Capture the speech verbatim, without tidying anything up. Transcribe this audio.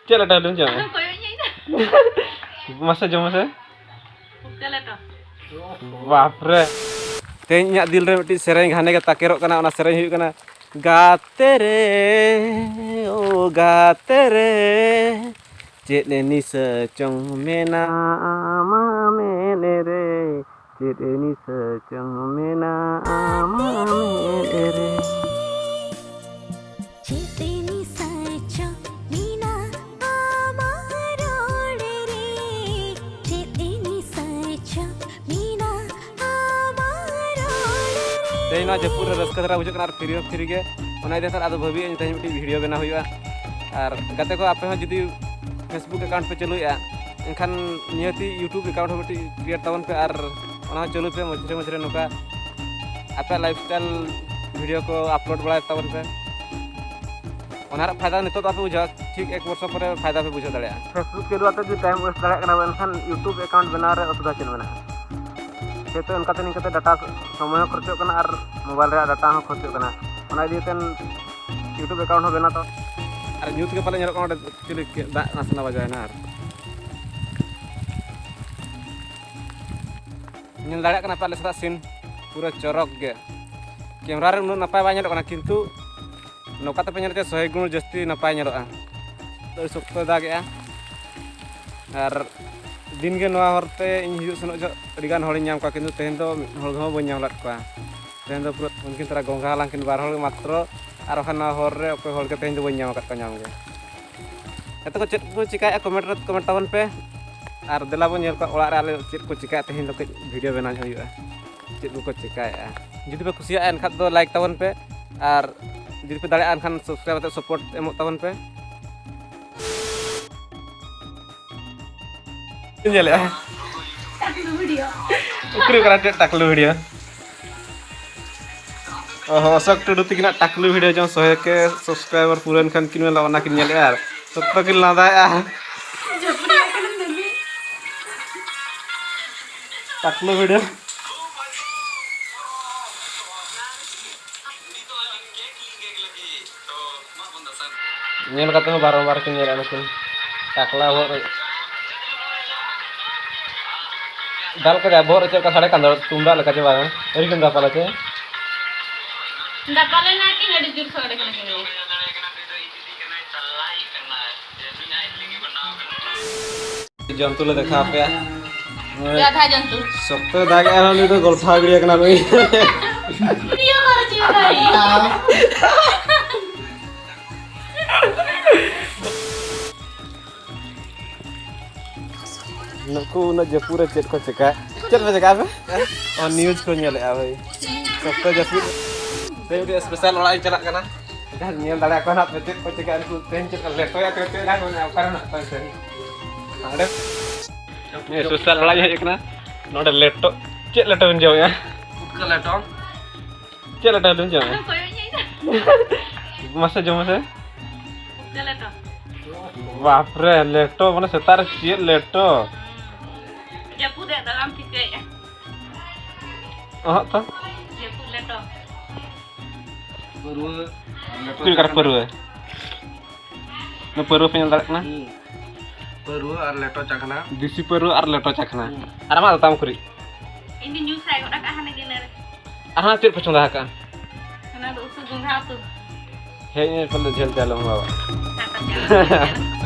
ᱪᱮᱫ ᱞᱮᱴᱚ ᱞᱟᱹᱭ ᱢᱮ? ᱠᱚᱭᱚᱜ ᱧᱮᱞ ᱫᱟ᱾ ᱢᱟᱥᱮ ᱡᱚᱢ ᱢᱮᱥᱮ᱾ ᱯᱩᱴᱠᱟᱹ ᱞᱮᱴᱚ᱾ ᱵᱟᱯ ᱨᱮ᱾ ᱛᱮᱦᱮᱧ ᱤᱧᱟᱹᱜ ᱫᱤᱞ ᱨᱮ ᱢᱤᱫᱴᱤᱡ ᱥᱮᱨᱮᱧ ᱜᱷᱟᱱᱮ ᱜᱮ ᱛᱟᱠᱮᱨᱚᱜ ᱠᱟᱱᱟ, ᱚᱱᱟ ᱥᱮᱨᱮᱧ ᱦᱩᱭᱩᱜ ᱠᱟᱱᱟ, ᱜᱟᱛᱮ ᱨᱮ, ᱳ ᱜᱟᱛᱮ ᱨᱮ, ᱪᱮᱫ ᱮ ᱱᱤᱥᱟᱹ ᱪᱚᱝ ᱢᱮᱱᱟᱜᱼᱟ ᱟᱢᱟᱜ ᱢᱮᱫ ᱨᱮ, ᱪᱮᱫ ᱮ ᱱᱤᱥᱟᱹ ᱪᱚᱝ ᱢᱮᱱᱟᱜᱼᱟ ᱟᱢᱟᱜ ᱢᱮᱫ ᱨᱮ᱾ ᱪᱮᱫ ᱮ ᱱᱤᱥᱟᱹ ᱪᱚ ᱢᱮᱱᱟᱜᱼᱟ ᱟᱢᱟᱜ ᱨᱚᱲ ᱨᱮ, ᱪᱮᱫ ᱮ ᱱᱤᱥᱟᱹ ᱪᱚ ᱢᱮᱱᱟᱜᱼᱟ ᱟᱢᱟᱜ ᱨᱚᱲ ᱨᱮ᱾ ᱛᱮᱦᱮᱧ ᱱᱚᱣᱟ ᱡᱟᱹᱯᱩᱫ ᱨᱮ ᱨᱟᱹᱥᱠᱟᱹ ᱫᱷᱟᱨᱟ ᱵᱩᱡᱷᱟᱹᱜ ᱠᱟᱱᱟ ᱟᱨ free ᱦᱚᱸ free ᱜᱮ, ᱚᱱᱟ ᱤᱫᱤ ᱠᱟᱛᱮ ᱟᱫᱚ ᱵᱷᱟᱹᱵᱤᱭᱮᱫ ᱟᱹᱧ ᱛᱮᱦᱮᱧ ᱢᱤᱫᱴᱤᱡ video ᱵᱮᱱᱟᱣ ᱦᱩᱭᱩᱜᱼᱟ᱾ ᱟᱨ ᱜᱟᱛᱮ ᱠᱚ, ᱟᱯᱮ ᱦᱚᱸ ᱡᱩᱫᱤ Facebook account ᱯᱮ ᱪᱟᱹᱞᱩᱭᱮᱫᱼᱟ, ᱮᱱᱠᱷᱟᱱ ᱱᱤᱦᱟᱹᱛᱤ YouTube account ᱦᱚᱸ ᱢᱤᱫᱴᱤᱡ create ᱛᱟᱵᱚᱱ ᱯᱮ ᱟᱨ ᱚᱱᱟ ᱦᱚᱸ ᱪᱟᱹᱞᱩᱭ ᱯᱮ᱾ ᱢᱚᱡᱽᱨᱮ ᱢᱚᱡᱽᱨᱮ ᱱᱚᱝᱠᱟ ᱟᱯᱮᱭᱟᱜ lifestyle video ᱠᱚ upload ᱵᱟᱲᱟᱭ ᱛᱟᱵᱚᱱ ᱯᱮ᱾ ᱚᱱᱟ ᱨᱮᱭᱟᱜ ᱯᱷᱟᱭᱫᱟ ᱱᱤᱛᱚᱜ ᱫᱚ ᱵᱟᱯᱮ ᱵᱩᱡᱷᱟᱹᱣᱟ, ᱴᱷᱤᱠ ᱮᱠ ᱵᱚᱨᱥᱚ ᱯᱚᱨᱮ ᱯᱷᱟᱭᱫᱟ ᱯᱮ ᱵᱩᱡᱷᱟᱹᱣ ᱫᱟᱲᱮᱭᱟᱜᱼᱟ᱾ Facebook ᱪᱟᱹᱞᱩ ᱠᱟᱛᱮ ᱡᱩᱫᱤ time waste ᱫᱟᱲᱮᱭᱟᱜ ᱠᱟᱱᱟ ᱵᱚᱱ, ᱮᱱᱠᱷᱟᱱ YouTube account ᱵᱮᱱᱟᱣ ᱨᱮ ᱚᱥᱩᱵᱤᱫᱷᱟ ᱪᱮᱫ ᱢᱮᱱᱟᱜᱼᱟ? ᱡᱮᱦᱮᱛᱩ ᱚᱱᱠᱟᱛᱮ ᱱᱤᱝᱠᱟᱹᱛᱮ data ᱥᱚᱢᱚᱭ ᱦᱚᱸ ᱠᱷᱚᱨᱪᱚᱜ ᱠᱟᱱᱟ ᱟᱨ mobile ᱨᱮᱭᱟᱜ data ᱦᱚᱸ ᱠᱷᱚᱨᱪᱚᱜ ᱠᱟᱱᱟ, ᱚᱱᱟ ᱤᱫᱤ ᱠᱟᱛᱮ YouTube account ᱦᱚᱸ ᱵᱮᱱᱟᱣ ᱛᱟᱵᱚᱱ᱾ ᱟᱨ ᱧᱩᱛ ᱜᱮ ᱯᱟᱞᱮ ᱧᱮᱞᱚᱜ ᱠᱟᱱᱟ ᱚᱸᱰᱮ ᱪᱤᱞᱤ ᱠᱮ-, ᱫᱟᱜ ᱱᱟᱥᱮᱱᱟᱜ ᱵᱟᱡᱟᱣᱮᱱᱟ᱾ ᱟᱨ ᱧᱮᱞ ᱫᱟᱲᱮᱭᱟᱜ ᱠᱟᱱᱟ ᱯᱮ ᱟᱞᱮ ᱥᱮᱫᱟᱜ scene ᱯᱩᱨᱟᱹ ᱪᱚᱨᱚᱠ ᱜᱮ᱾ Camera ᱨᱮ ᱩᱱᱟᱹᱜ ᱱᱟᱯᱟᱭ ᱵᱟᱭ ᱧᱮᱞᱚᱜ ᱠᱟᱱᱟ, ᱠᱤᱱᱛᱩ ᱱᱚᱝᱠᱟ ᱛᱮᱯᱮ ᱧᱮᱞ ᱠᱮᱫᱟ ᱥᱚᱦᱮ ᱜᱩᱱ ᱡᱟᱹᱥᱛᱤ ᱱᱟᱯᱟᱭ ᱧᱮᱞᱚᱜᱼᱟ᱾ ᱟᱹᱰᱤ ᱥᱚᱠᱛᱚᱭ ᱫᱟᱜᱮᱜᱼᱟ᱾ ᱟᱨ ᱫᱤᱱ ᱜᱮ ᱱᱚᱣᱟ ᱦᱚᱨ ᱛᱮ ᱤᱧ ᱦᱤᱡᱩᱜ ᱥᱮᱱᱚᱜ ᱡᱚᱦᱚᱜ ᱟᱹᱰᱤ ᱜᱟᱱ ᱦᱚᱲᱤᱧ ᱧᱟᱢ ᱠᱚᱣᱟ, ᱠᱤᱱᱛᱩ ᱛᱮᱦᱮᱧ ᱫᱚ ᱢᱤᱫ ᱦᱚᱲ ᱦᱚᱸ ᱵᱟᱹᱧ ᱧᱟᱢ ᱞᱮᱫ ᱠᱚᱣᱟ᱾ ᱛᱮᱦᱮᱧ ᱫᱚ ᱯᱩᱨᱟᱹ ᱩᱱᱠᱤᱱ ᱛᱟᱨᱟ ᱜᱚᱝᱜᱷᱟ ᱦᱟᱞᱟᱝ ᱠᱤᱱ ᱵᱟᱨ ᱦᱚᱲ ᱜᱮ ᱢᱟᱛᱨᱚ, ᱟᱨ ᱵᱟᱠᱷᱟᱱ ᱱᱚᱣᱟ ᱦᱚᱨ ᱨᱮ ᱚᱠᱚᱭ ᱦᱚᱲ ᱜᱮ ᱛᱮᱦᱮᱧ ᱫᱚ ᱵᱟᱹᱧ ᱧᱟᱢ ᱟᱠᱟᱫ ᱠᱚᱣᱟ ᱧᱟᱢ ᱜᱮ᱾ ᱜᱟᱛᱮ ᱠᱚ ᱪᱮᱫ ᱠᱚ ᱪᱤᱠᱟᱭᱮᱫᱼᱟ comment ᱨᱮ comment ᱛᱟᱵᱚᱱ ᱯᱮ, ᱟᱨ ᱫᱮᱞᱟ ᱵᱚᱱ ᱧᱮᱞ ᱠᱚᱣᱟ ᱚᱲᱟᱜ ᱨᱮ ᱟᱞᱮ ᱪᱮᱫ ᱠᱚ ᱪᱤᱠᱟᱭᱮᱫᱼᱟ᱾ ᱛᱮᱦᱮᱧ ᱫᱚ ᱠᱟᱹᱡ video ᱵᱮᱱᱟᱣ ᱧᱚᱜ ᱦᱩᱭᱩᱜᱼᱟ, ᱪᱮᱫ ᱠᱚᱠᱚ ᱪᱤᱠᱟᱭᱮᱫᱼᱟ᱾ ᱡᱩᱫᱤ ᱯᱮ ᱠᱩᱥᱤᱭᱟᱜᱼᱟ ᱮᱱᱠᱷᱟᱱ ᱫᱚ like ᱛᱟᱵᱚᱱ ᱯᱮ, ᱟᱨ ᱡᱩᱫᱤ ᱯᱮ ᱫᱟᱲᱮᱭᱟᱜᱼᱟ ᱮᱱᱠᱷᱟᱱ subscribe ᱠᱟᱛᱮ support ᱮᱢᱚᱜ ᱛᱟᱵᱚᱱ ᱯᱮ᱾ ᱧᱮᱞᱮᱜᱼᱟ᱾ ᱴᱟᱠᱞᱩ video᱾ ᱩᱠᱨᱤ ᱠᱟᱱᱟ ᱴᱮ ᱴᱟᱠᱞᱩ video᱾ ᱚᱦᱚ, ᱚᱥᱳᱠ ᱴᱩᱰᱩ ᱛᱤᱠᱤᱱᱟᱜ ᱴᱟᱠᱞᱩ video ᱡᱚᱝ ᱥᱚᱦᱮ ᱠᱮ subscriber ᱯᱩᱨᱟᱹᱣᱮᱱ ᱠᱷᱟᱱ ᱠᱤᱱ ᱢᱮᱱᱟ ᱚᱱᱟ ᱠᱤᱱ ᱧᱮᱞᱮᱜᱼᱟ ᱟᱨ ᱥᱚᱠᱛᱚ ᱠᱤᱱ ᱞᱟᱸᱫᱟᱭᱮᱜᱼᱟ᱾ ᱡᱟᱹᱯᱩᱫ ᱨᱮᱭᱟᱜ ᱠᱟᱱᱟ ᱫᱚᱢᱮ᱾ ᱴᱟᱠᱞᱩ video᱾ ᱩᱱᱤ ᱫᱚ ᱟᱹᱞᱤᱧ ᱜᱮᱜᱽ ᱞᱤᱧ ᱜᱮᱜᱽ ᱞᱟᱹᱜᱤᱫ, ᱛᱚ ᱢᱟ ᱵᱚᱱ ᱫᱟᱥᱟᱨ᱾ ᱧᱮᱞ ᱠᱟᱛᱮ ᱦᱚᱸ ᱵᱟᱨᱚᱢᱵᱟᱨ ᱠᱤᱱ ᱧᱮᱞᱮᱫᱼᱟ ᱱᱩᱠᱤᱱ᱾ ᱴᱟᱠᱞᱟ ᱵᱚᱦᱚᱜ ᱨᱮ ᱫᱟᱞ ᱠᱮᱫᱟ, ᱵᱚᱦᱚᱜ ᱨᱮ ᱪᱮᱫ ᱞᱮᱠᱟ ᱥᱟᱰᱮ ᱠᱟᱱ ᱫᱚ, ᱛᱩᱢᱫᱟᱜ ᱞᱮᱠᱟ ᱪᱮ ᱵᱟᱝ? ᱟᱹᱰᱤ ᱠᱤᱱ ᱫᱟᱯᱟᱞᱟ ᱪᱮ? ᱫᱟᱯᱟᱞᱮᱱᱟ ᱠᱤᱱ, ᱟᱹᱰᱤ ᱡᱳᱨ ᱥᱟᱰᱮ ᱠᱟᱱᱟ ᱠᱤᱱ᱾ ᱡᱚᱱᱛᱩ ᱞᱮ ᱫᱮᱠᱷᱟᱣ ᱟᱯᱮᱭᱟ᱾ ᱜᱟᱫᱷᱟ ᱡᱚᱱᱛᱩ᱾ ᱥᱚᱠᱛᱚᱭ ᱫᱟᱜᱮᱜᱼᱟ, ᱱᱩᱭ ᱫᱚ ᱜᱚᱞᱴᱷᱟᱣ ᱜᱤᱰᱤ ᱟᱠᱟᱱᱟ ᱱᱩᱭ᱾ ᱵᱷᱤᱰᱤᱭᱳ ᱠᱚᱨᱮ ᱪᱮᱫ ᱞᱮᱠᱟ ᱦᱩᱭᱩᱜᱼᱟ? ᱱᱩᱠᱩ ᱩᱱᱟᱹᱜ ᱡᱟᱹᱯᱩᱫ ᱨᱮ ᱪᱮᱫ ᱠᱚ ᱪᱮᱠᱟ, ᱪᱮᱫ ᱯᱮ ᱪᱮᱠᱟ ᱯᱮ? ᱚ, ᱱᱤᱭᱩᱡᱽ ᱠᱚ ᱧᱮᱞᱮᱫᱼᱟ ᱵᱷᱟᱹᱭ᱾ ᱥᱚᱠᱛᱚ ᱡᱟᱹᱯᱩᱫ᱾ ᱛᱮᱦᱮᱧ ᱢᱤᱫᱴᱮᱡ ᱥᱯᱮᱥᱟᱞ ᱚᱲᱟᱜ ᱤᱧ ᱪᱟᱞᱟᱜ ᱠᱟᱱᱟ᱾ ᱡᱟᱦᱟᱸ ᱧᱮᱞ ᱫᱟᱲᱮᱭᱟᱜ ᱠᱟᱱᱟ ᱯᱮ ᱪᱮᱫ ᱠᱚ ᱪᱮᱠᱟ, ᱩᱱᱠᱩ ᱛᱮᱦᱮᱧ ᱪᱮᱫ ᱠᱚ ᱞᱮᱴᱚᱭᱟ, ᱛᱚ ᱪᱮᱫ ᱞᱮᱠᱟ ᱢᱟᱱᱮ ᱚᱠᱟᱨᱮ ᱢᱮᱱᱟᱜ ᱠᱚᱣᱟ ᱥᱮ? ᱦᱟᱸᱰᱮ᱾ ᱥᱯᱮᱥᱟᱞ ᱚᱲᱟᱜ ᱤᱧ ᱦᱮᱡ ᱟᱠᱟᱱᱟ᱾ ᱱᱚᱰᱮ ᱞᱮᱴᱚ, ᱪᱮᱫ ᱞᱮᱴᱚ ᱵᱮᱱ ᱡᱚᱢᱮᱜᱼᱟ? ᱯᱩᱴᱠᱟᱹ ᱞᱮᱴᱚ᱾ ᱪᱮᱫ ᱞᱮᱴᱚ ᱵᱮᱱ ᱡᱚᱢᱮᱜᱼᱟ? ᱠᱚᱭᱚᱜ ᱧᱚᱜ ᱮᱫᱟ᱾ ᱢᱟᱥᱮ ᱡᱚᱢ ᱢᱮᱥᱮ᱾ ᱯᱩᱴᱠᱟᱹ ᱞᱮᱴᱚ᱾ ᱵᱟᱯᱨᱮ, ᱞᱮᱴᱚ ᱢᱟᱱᱮ ᱥᱮᱛᱟᱜ ᱨᱮ ᱪᱮᱫ ᱞᱮᱴᱚ? ᱡᱟᱹᱯᱩᱫ ᱮᱫ ᱫᱚ ᱵᱟᱢ ᱴᱷᱤᱠᱟᱹᱭᱮᱫᱼᱟ᱾ ᱚᱦᱚᱸᱜ ᱛᱚ᱾ ᱡᱟᱹᱯᱩᱫ ᱞᱮᱴᱚ᱾ ᱯᱟᱹᱨᱣᱟᱹ᱾ ᱪᱮᱫ ᱞᱮᱠᱟ ᱨᱮ ᱯᱟᱹᱨᱣᱟᱹ? ᱱᱚᱣᱟ ᱯᱟᱹᱨᱣᱟᱹ ᱯᱮ ᱧᱮᱞ ᱫᱟᱲᱮᱭᱟᱜ ᱠᱟᱱᱟ? ᱦᱩᱸ᱾ ᱯᱟᱹᱨᱣᱟᱹ ᱟᱨ ᱞᱮᱴᱚ ᱪᱟᱠᱷᱱᱟ᱾ ᱫᱮᱥᱤ ᱯᱟᱹᱨᱣᱟᱹ ᱟᱨ ᱞᱮᱴᱚ ᱪᱟᱠᱷᱱᱟ᱾ ᱦᱩᱸ᱾ ᱟᱨ ᱟᱢᱟᱜ ᱫᱚ ᱛᱟᱢ ᱠᱩᱨᱤᱡ? ᱤᱧ ᱫᱚ ᱧᱩ ᱥᱟᱭ ᱜᱚᱫ ᱟᱠᱟᱫ ᱦᱟᱱᱮ ᱜᱤᱱᱟᱹ ᱨᱮ᱾ ᱟᱨ ᱦᱟᱸᱜ ᱪᱮᱫ ᱯᱮ ᱪᱚᱸᱫᱟ ᱟᱠᱟᱫᱼᱟ? ᱚᱱᱟ ᱫᱚ ᱩᱛᱩ ᱜᱚᱸᱜᱷᱟ ᱩᱛᱩ᱾ ᱦᱮᱡ ᱧᱮᱞ ᱯᱟᱞᱮ ᱡᱷᱟᱹᱞ ᱪᱟᱞᱚᱢ ᱵᱟᱵᱟ᱾ ᱦᱟᱛᱟᱣ ᱪᱟᱞᱟᱜ ᱠᱟᱱᱟ᱾